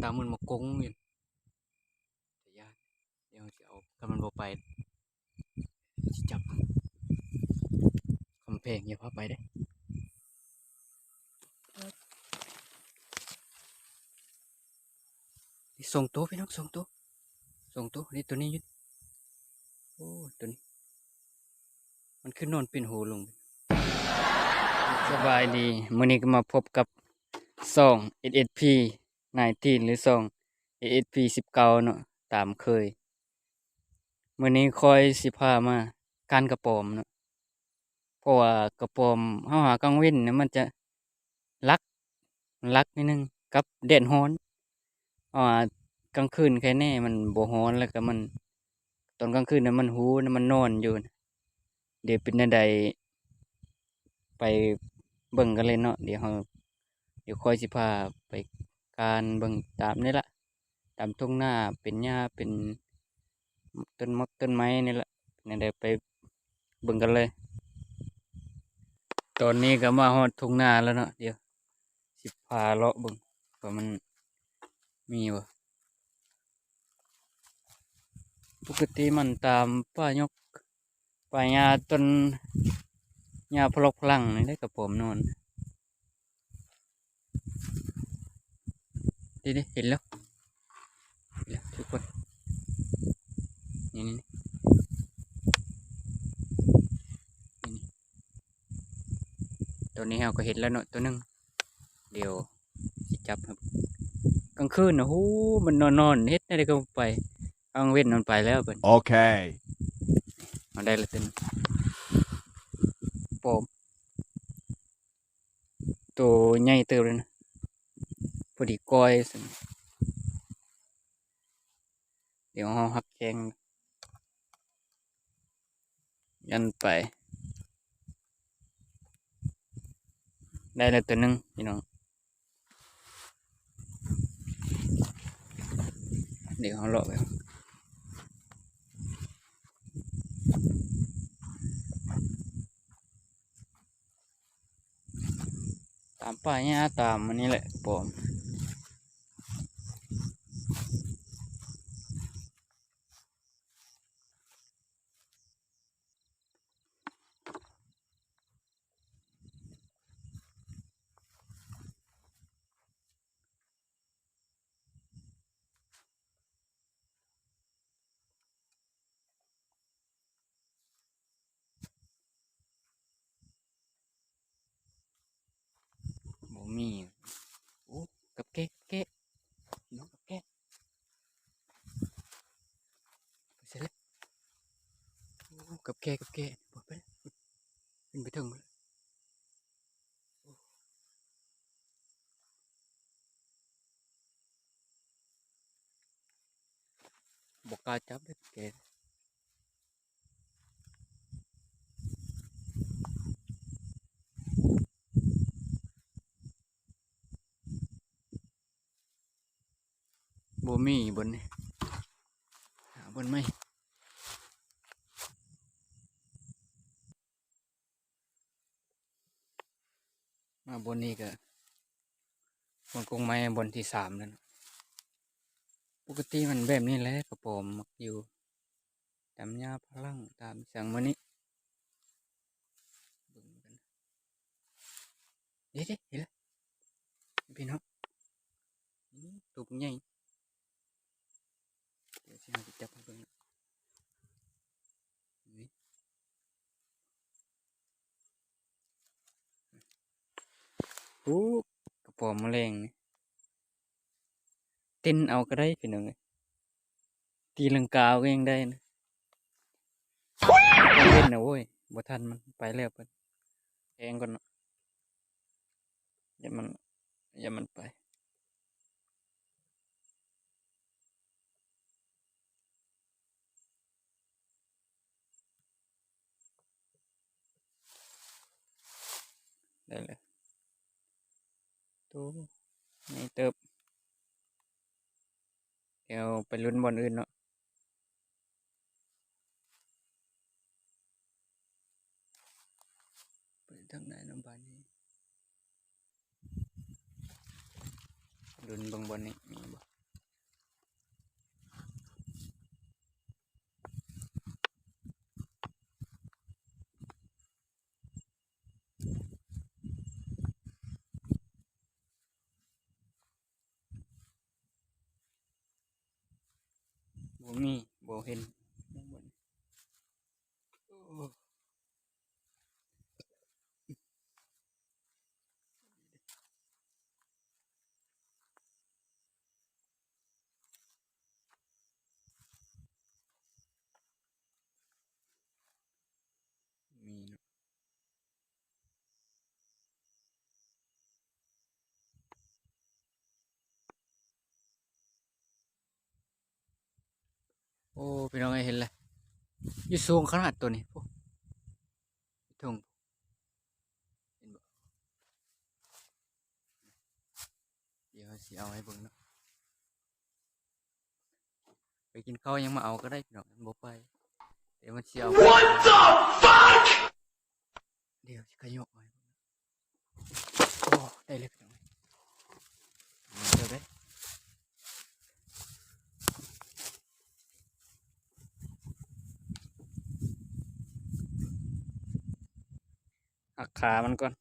າມັນມາກົງຢູ່ ຕາຢ້ານ. ດຽວເຮົາຊິເອົາ ຄັນມັນບໍ່ໄປ ຊິຈັບຄຳແພງ. ຢ່າພາໄປເດ້. ນີ້ສອງໂຕພີ່ນ້ອງ ສອງໂຕ ສອງໂຕ. ນີ້ໂຕນີ້ຢູ່ ໂອ້ ໂຕນີ້ ມັນຄືນອນປິ່ນຫູລົງ. ສະບາຍດີ ມື້ນີ້ກໍມາພົບກັບຊ່ອງ ເອສເອສພີ ໜາຍຕີນ ຫຼື ຊ່ອງ ເອສເອສພີ ສິບເກົ້າ ເນາະ ຕາມເຄີຍ. ມື້ນີ້ຂ້ອຍຊິພາມາການກະປອມເນາະ ເພາະວ່າກະປອມເຮົາຫາກາງເວັນນີ້ມັນຈະຫຼັກ ຫຼັກໜ້ອຍໜຶ່ງກັບແດດຮ້ອນ. ເພາະວ່າກາງຄືນແຄ່ນີ້ມັນບໍ່ຮ້ອນ ແລ້ວກໍມັນ ຕອນກາງຄືນນະມັນຫູນະ ມັນນອນຢູ່. ດຽວເປັນແນວໃດ ໄປເບິ່ງກັນເລີຍເນາະ. ດຽວເຮົາ ດຽວຂ້ອຍຊິພາໄປການເບິ່ງຕາມນີ້ລະ ຕາມທົ່ງນາ ເປັນຫຍ້າ ເປັນຕົ້ນໝາກຕົ້ນໄມ້ນີ້ລະ. ແນວໃດໄປເບິ່ງກັນເລີຍ. ຕອນນີ້ກໍມາຮອດທົ່ງນາແລ້ວເນາະ. ດຽວຊິພາເລາະເບິ່ງວ່າມັນມີບໍ່. ປົກກະຕິມັນຕາມປ່າຫຍ້ອກ ປ່າຫຍ້າ ຕົ້ນຫຍ້າພະລັອກພະລັງນີ້ແຫຼະ ກະປອມນອນ. ເດ້ໆ ເຫັນແລ້ວ ເຫັນແລ້ວທຸກຄົນ. ນີ້ໆ ນີ້ໆ ຕອນນີ້ເຮົາກໍເຫັນແລ້ວເນາະ ໂຕໜຶ່ງ. ດຽວຊິຈັບ ກາງຄືນນະ ໂຫ ມັນນອນໆ ເຮັດແນວໃດກໍບໍ່ໄປ. ກາງເວັນມັນໄປແລ້ວບັດ. ໂອເຄ ເຮົາໄດ້ແລ້ວຕົວໜຶ່ງ ປອມ ໂຕໃຫຍ່ເຕີບເລີຍນະ ພໍດີກ້ອຍຊັ້ນ. ດຽວເຮົາຫັກແຂ້ງ ຢັນໄປ. ໄດ້ແລ້ວຕົວໜຶ່ງພີ່ນ້ອງ. ດຽວເຮົາເລາະໄປ ຕາມປ່າຫຍ້າ ຕາມອັນນີ້ແຫຼະ ກະປອມ. ບໍ່ມີ. ໂອ້ ກັບແກ້ ກັບແກ້ ນ້ອງກັບແກ້ ໄປໃສລະ? ໂອ້ ກັບແກ້ ກັບແກ້ ບໍ່ໄປລະ ຂຶ້ນໄປເທິງພຸ້ນລະ. ບໍ່ກ້າຈັບເດ້ແກ. ບໍ່ມີບ່ອນນີ້ ຫາບ່ອນໃໝ່. ມາບ່ອນນີ້ກະບ່ອນກົງໄມ້ບ່ອນທີສາມແລ້ວເນາະ. ປົກກະຕິມັນແບບນີ້ແຫຼະ ກະປອມມັກຢູ່ຕາມຫຍ້າພະລັງ ຕາມຫຍັງມື້ນີ້. ເດ້ໆ ເຫັນແລ້ວພີ່ນ້ອງ ນີ້ໂຕບັກໃຫຍ່. ດຽວຊິຫາໄປຈັບໃຫ້ເບິ່ງ ນີ້ ໂອ້ ກະປອມມະແລງນີ້ ເຕັ້ນເອົາກໍໄດ້ພີ່ນ້ອງເອີຍ ຕີລັງກາເອົາກໍຍັງໄດ້ນະ. ເຫັນນະ ໂອ້ຍ ບໍ່ທັນ ມັນໄປແລ້ວ. ເພິ່ນແທງກ່ອນເນາະ ຢ່າມັນ ຢ່າມັນໄປ. ໄດ້ແລ້ວ ໂຕໃຫຍ່ເຕີບ. ດຽວໄປລຸ້ນບ່ອນອື່ນເນາະ ໄປທາງໃດເນາະບາດນີ້. ລຸ້ນເບິ່ງບ່ອນນີ້ມີບໍ່ ບໍ່ມີ ບໍ່ເຫັນ ຍັງບໍ່ ໂອ້ ມີເນາະ. ໂອ້ ພີ່ນ້ອງເອີຍ ເຫັນແລ້ວ ຢູ່ສູງຂະໜາດໂຕນີ້ ໂອ້ ຢູ່ເທິງ ເຫັນບໍ່? ດຽວຊິເອົາໃຫ້ເບິ່ງເນາະ ໄປກິນເຂົ້າຍັງມາເອົາກໍໄດ້ພີ່ນ້ອງ ມັນບໍ່ໄປ ດຽວມັນຊິເອົາ What the fuck? ດຽວຊິຂະຫຍອກໃຫ້ເບິ່ງ ໂອ້ ໄດ້ເລີຍພີ່ນ້ອງ ເດີເດ້ ຫັກຂາມັນກ່ອນ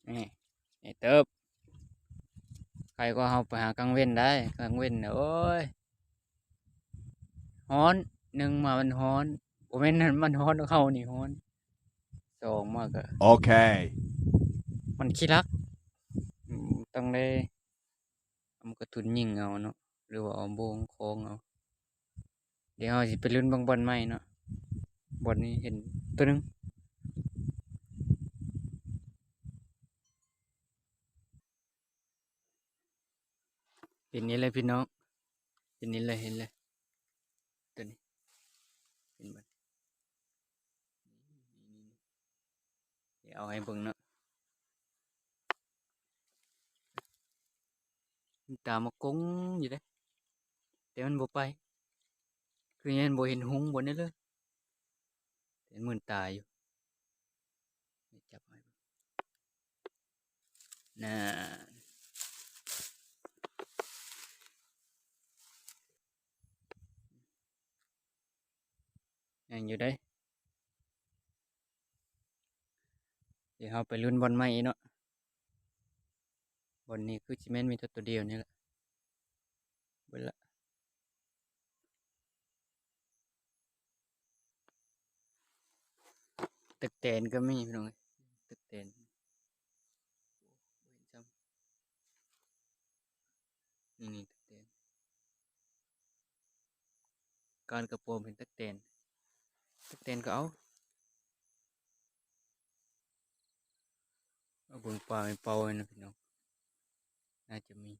ນີ້ ນີ້ເຕີບ ໃຄກວ່າເຮົາໄປຫາກາງເວັນໄດ໋ ກາງເວັນ ໂອ້ຍ ຮ້ອນ ໜຶ່ງມາມັນຮ້ອນ ບໍ່ແມ່ນມັນຮ້ອນ ເຮົານີ້ຮ້ອນ ສອງມາກໍ ໂອເຄ ມັນຂີ້ລັກ ອືມ ຕ້ອງໄດ້ ເອົາກະທຸນຍິງເອົາເນາະ ຫຼືວ່າເອົາໂບງຄອງເອົາ ດຽວເຮົາຊິໄປລຸ້ນເບິ່ງບ່ອນໃໝ່ເນາະ ບ່ອນນີ້ເຫັນໂຕໜຶ່ງ ເຫັນນີ້ແຫຼະພີ່ນ້ອງ ເຫັນນີ້ແຫຼະ ເຫັນແລ້ວ ໂຕນີ້ ເຫັນບໍ່? ດຽວເອົາໃຫ້ເບິ່ງເນາະ ມັນຕາມາກົງຢູ່ເດ້ ແຕ່ມັນບໍ່ໄປ ຄືຍັງບໍ່ເຫັນຮຸງບ່ອນນີ້ເລີຍ ເຫັນມື່ນຕາຢູ່ ຈັບໃຫ້ ນັ້ນ ຍັງຢູ່ເດ້ ດຽວເຮົາໄປລຸ້ນບ່ອນໃໝ່ອີກເນາະ ບ່ອນນີ້ຄືຊິແມ່ນມີແຕ່ໂຕດຽວນີ້ແຫຼະ ເບິດລະ ຕັກແຕນກໍມີພີ່ນ້ອງເອີຍ ຕັກແຕນ ນີ້ໆ ຕັກແຕນ ການກະປອມເຫັນຕັກແຕນ ຕັກແຕນກໍເອົາ ເອົາເບິ່ງປາແມ່ນເປົ່ານະພີ່ນ້ອງ ໜ້າຈະມີ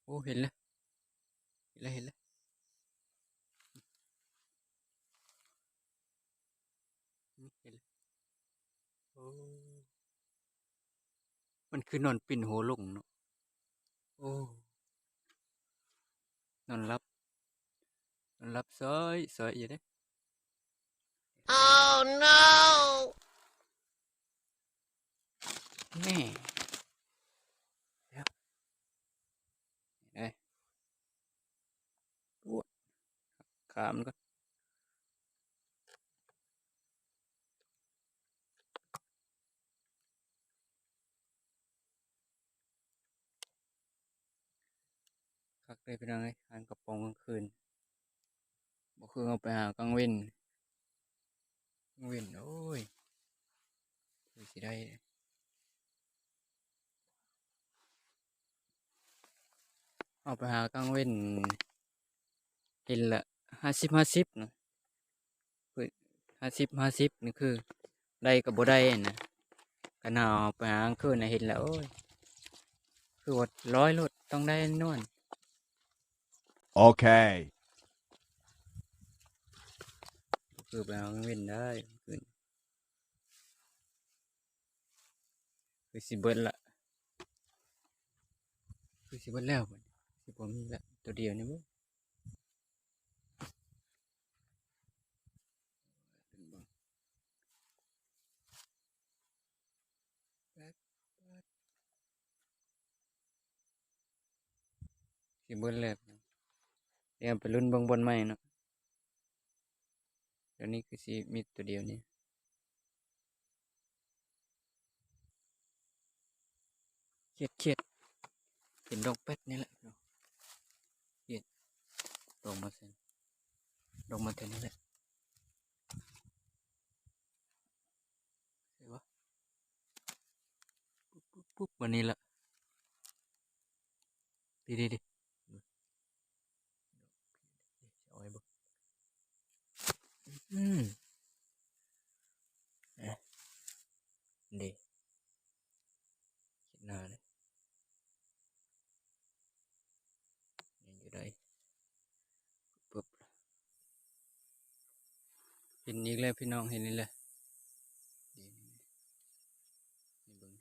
ໂອ້ ເຫັນແລ້ວ ເຫັນແລ້ວ ເຫັນແລ້ວ ເຫັນແລ້ວ ໂອ້ ມັນຄືນອນປິ່ນຫົວລົງເນາະ ໂອ້ ນອນຫຼັບ ນອນຫຼັບຊ້ອຍໆ ຢູ່ເດ້ Oh no! ນີ້ ເດີ ໂອ້ ຂາມັນກ່ອນ ຄັກເລີຍພີ່ນ້ອງເອີຍ ຫາກະປອງກາງຄືນ ບໍ່ຄືເຮົາໄປຫາກາງເວັນ ກາງເວັນ ໂອ້ຍ ຄືຊິໄດ້ ເຮົາໄປຫາກາງເວັນ ເຫັນລະຫ້າສິບຫ້າສິບນະ ຫ້າສິບຫ້າສິບນີ້ຄືໄດ້ກັບບໍ່ໄດ້ນະ ຄັນເຮົາໄປຫາກາງຄືນນະ ເຫັນແລ້ວ ໂອ້ຍ ຄືວ່າຮ້ອຍໂລດ ຕ້ອງໄດ້ແນ່ນອນ ໂອເຄ ຄືໄປຫາກາງເວັນໄດ້ ຄືຊິເບິດລະ ຄືຊິເບິດແລ້ວ ຊິບໍ່ມີລະ ໂຕດຽວນີ້ບໍ? ຊິເບິດແລ້ວ ດຽວໄປລຸ້ນເບິ່ງບ່ອນໃໝ່ເນາະ ດຽວນີ້ຄືຊິມີໂຕດຽວນີ້. ຂຽດໆ ເຫັນດອກແປັດນີ້ແຫຼະ ເຫັນ ດອກມາເຊັ່ນ ດອກມາແຖວນີ້ແຫຼະ ເຫັນບໍ່? ປຸບໆໆ ບາດນີ້ລະ ດີໆໆ ເອົາໃຫ້ເບິ່ງ ອືມ ເອີ ເດ້ ເຮັດໜ້າເດ້ ຍັງຢູ່ໃດ ປຶບ ເຫັນອີກແລ້ວພີ່ນ້ອງ ເຫັນອີກແລ້ວ ນີ້ ໃຫ້ເບິ່ງ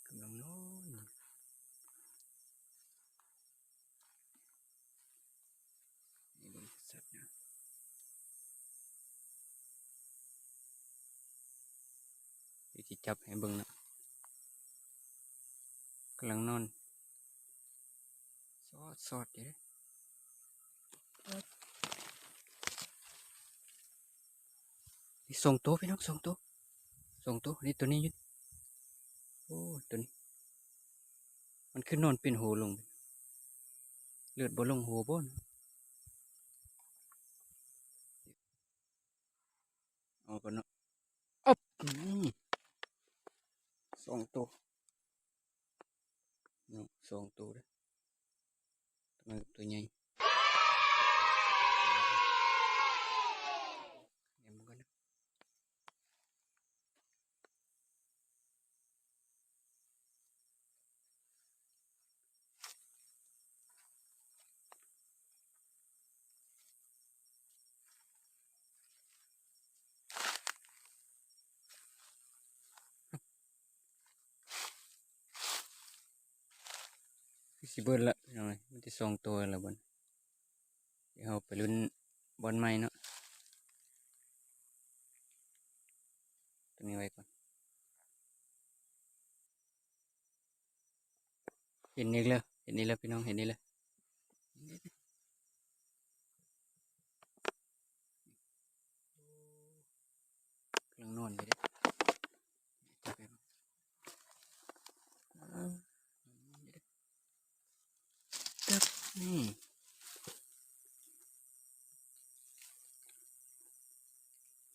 ກຳລັງນອນ ໃຫ້ເບິ່ງຊັດໆ ດຽວຊິຈັບໃຫ້ເບິ່ງເນາະ ກຳລັງນອນ ສອດໆ ຢູ່ເດ້ ນີ້ສອງໂຕພີ່ນ້ອງ ສອງໂຕ ສອງໂຕ ນີ້ໂຕນີ້ຢູ່ ໂອ້ ໂຕນີ້ ມັນຄືນອນປິ່ນຫົວລົງ ເລືອດບໍ່ລົງຫົວບໍ່ ເອົາກ່ອນເນາະ ອັບ ນີ້ ສອງໂຕ ເນາະ ສອງໂຕເດ້ ໂຕນ້ອຍກັບໂຕໃຫຍ່ ແນມເບິ່ງກ່ອນເດີ ຄືຊິເບິດລະພີ່ນ້ອງເອີຍ ມັນຊິສອງໂຕລະບັດ ດຽວເຮົາໄປລຸ້ນບ່ອນໃໝ່ເນາະ ໂຕນີ້ໄວ້ກ່ອນ ເຫັນອີກແລ້ວ ເຫັນອີກແລ້ວພີ່ນ້ອງ ເຫັນອີກແລ້ວ ກຳລັງນອນຢູ່ເດ້ ຈັບໃຫ້ເບິ່ງ ເອີ ນີ້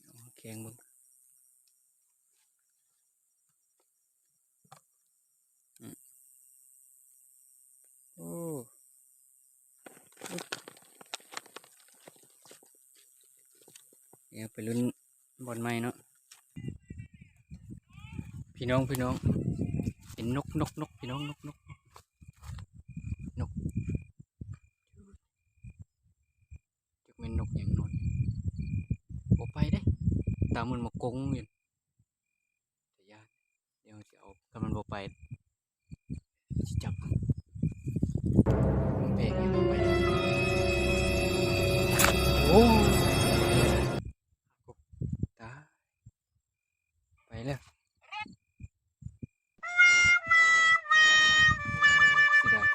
ເອົາແຂງເບິ່ງ ອືມ ໂອ້ ດຽວໄປລຸ້ນບ່ອນໃໝ່ເນາະ ພີ່ນ້ອງ ພີ່ນ້ອງ ເຫັນນົກ ນົກ ນົກ ພີ່ນ້ອງ ນົກ ນົກ ນົກ ຈັກແມ່ນນົກຫຍັງເນາະ ບໍ່ໄປເດ້ ຕາມັນມາກົງຢູ່ ຕາຢ້ານ ດຽວຊິເອົາ ຄັນມັນບໍ່ໄປ ຊິຈັບ ແປກຍັງບໍ່ໄປ ໂອ້ ຕາຍ ໄປແລ້ວ ເສຍດາຍ ເ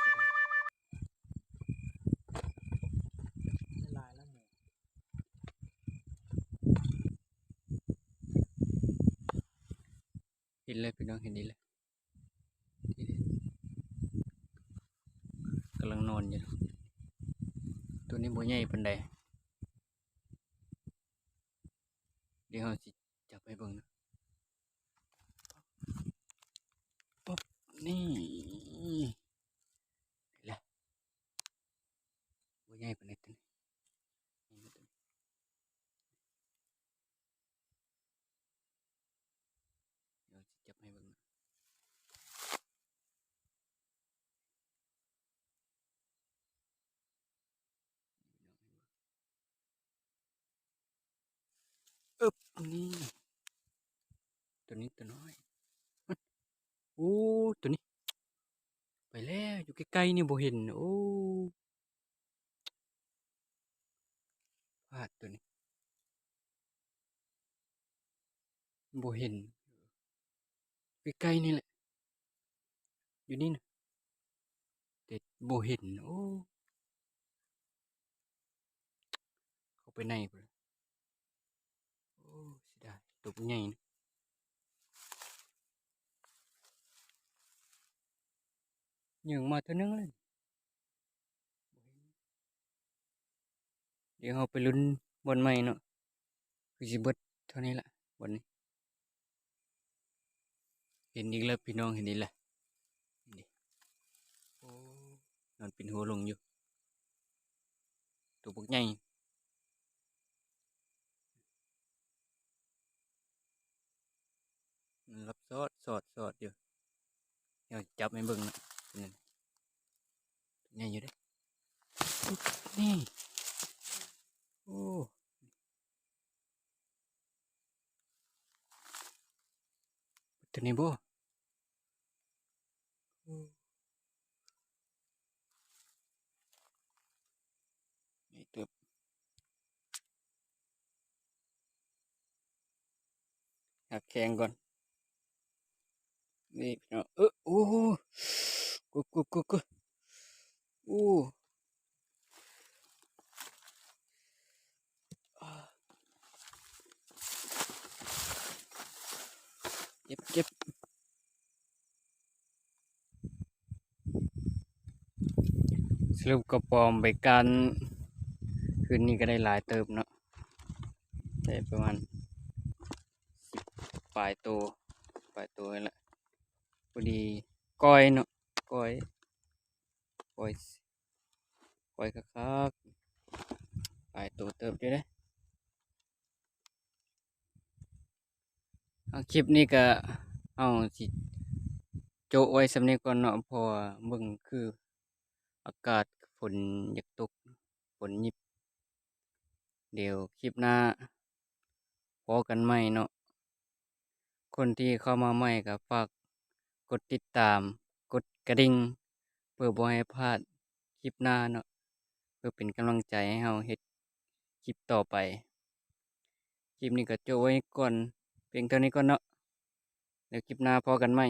ສຍດາຍ ຫຼາຍແລ້ວໝູ ເຫັນແລ້ວພີ່ນ້ອງ ເຫັນອີກແລ້ວ ກຳລັງນອນຢູ່ ໂຕນີ້ບໍ່ໃຫຍ່ປານໃດ ດຽວເຮົາຊິຈັບໃຫ້ເບິ່ງນະ ປັບ ນີ້ ເຫັນແລ້ວ ບໍ່ໃຫຍ່ປານໃດໂຕນີ້ ນີ້ໂຕນີ້ ດຽວຊິຈັບໃຫ້ເບິ່ງນະ ອຶບ ນີ້ ໂຕນີ້ໂຕນ້ອຍ ໂອ້ ໂຕນີ້ ໄປແລ້ວ ຢູ່ໃກ້ໆ ນີ້ບໍ່ເຫັນ ໂອ້ ພາດໂຕນີ້ ບໍ່ເຫັນ ໃກ້ໆ ນີ້ແຫຼະ ຢູ່ນີ້ນະ ແຕ່ບໍ່ເຫັນ ໂອ້ ເຂົ້າໄປໃນພຸ້ນ ໂອ້ ເສຍດາຍ ຕົວໃຫຍ່ນະ ຍິງມາເທື່ອໜຶ່ງແລ້ວ. ດຽວເຮົາໄປລຸ້ນບ່ອນໃໝ່ເນາະ ຄືຊິເບິດເທົ່ານີ້ລະບ່ອນນີ້. ເຫັນອີກແລ້ວພີ່ນ້ອງ ເຫັນອີກແລ້ວ. ນີ້ ໂອ້ ນອນປິ່ນຫົວລົງຢູ່ ໂຕບັກໃຫຍ່. ມັນລັບສອດ ສອດ ສອດຢູ່. ດຽວຈັບໃຫ້ເບິ່ງເນາະ ນີ້ ໃຫຍ່ຢູ່ເດ້ ນີ້. ໂອ້ ຕົວນີ້ບໍ່? ໂອ້ ໃຫຍ່ເຕີບ. ຫາແຂງກ່ອນ ນີ້ພີ່ນ້ອງ. ເອີ ໂອ້ ກຸ ກຸ ກຸ ກຸ ໂອ້ ເຈັບ ເຈັບ. ສະຫຼຸບກະປອມໄປການຄືນນີ້ກະໄດ້ຫຼາຍເຕີບເນາະ ໄດ້ປະມານສິບປາຍໂຕ ປາຍໂຕນີ້ແຫຼະ. ພໍດີກ້ອຍເນາະ ກ້ອຍ ກ້ອຍ ກ້ອຍຄັກໆ ຫຼາຍໂຕເຕີບຢູ່ເດ້. ເອົາ ຄລິບນີ້ກະເຮົາຊິໂຈະໄວ້ສ່ຳນີ້ກ່ອນເນາະ ເພາະວ່າເບິ່ງຄືອາກາດຝົນຢາກຕົກ ຝົນຫຍິບ. ດຽວຄລິບໜ້າພໍ້ກັນໃໝ່ເນາະ. ຄົນທີ່ເຂົ້າມາໃໝ່ກະຝາກກົດຕິດຕາມ ກົດກະດິ່ງ ເພື່ອບໍ່ໃຫ້ພາດຄລິບໜ້າເນາະ ເພື່ອເປັນກຳລັງໃຈໃຫ້ເຮົາເຮັດຄລິບຕໍ່ໄປ. ຄລິບນີ້ກະໂຈະໄວ້ກ່ອນ ພຽງເທົ່ານີ້ກ່ອນເນາະ ແລ້ວຄລິບໜ້າພໍ້ກັນໃໝ່.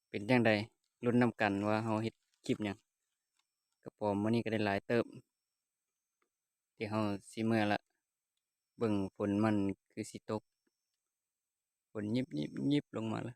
ເປັນຈັ່ງໃດ ລຸ້ນນຳກັນວ່າເຮົາເຮັດຄລິບຫຍັງ. ກະປອມມື້ນີ້ກະໄດ້ຫຼາຍເຕີບ ທີ່ເຮົາຊິເມືອລະ ເບິ່ງຝົນມັນຄືຊິຕົກ ຝົນຍິບໆໆລົງມາລະ.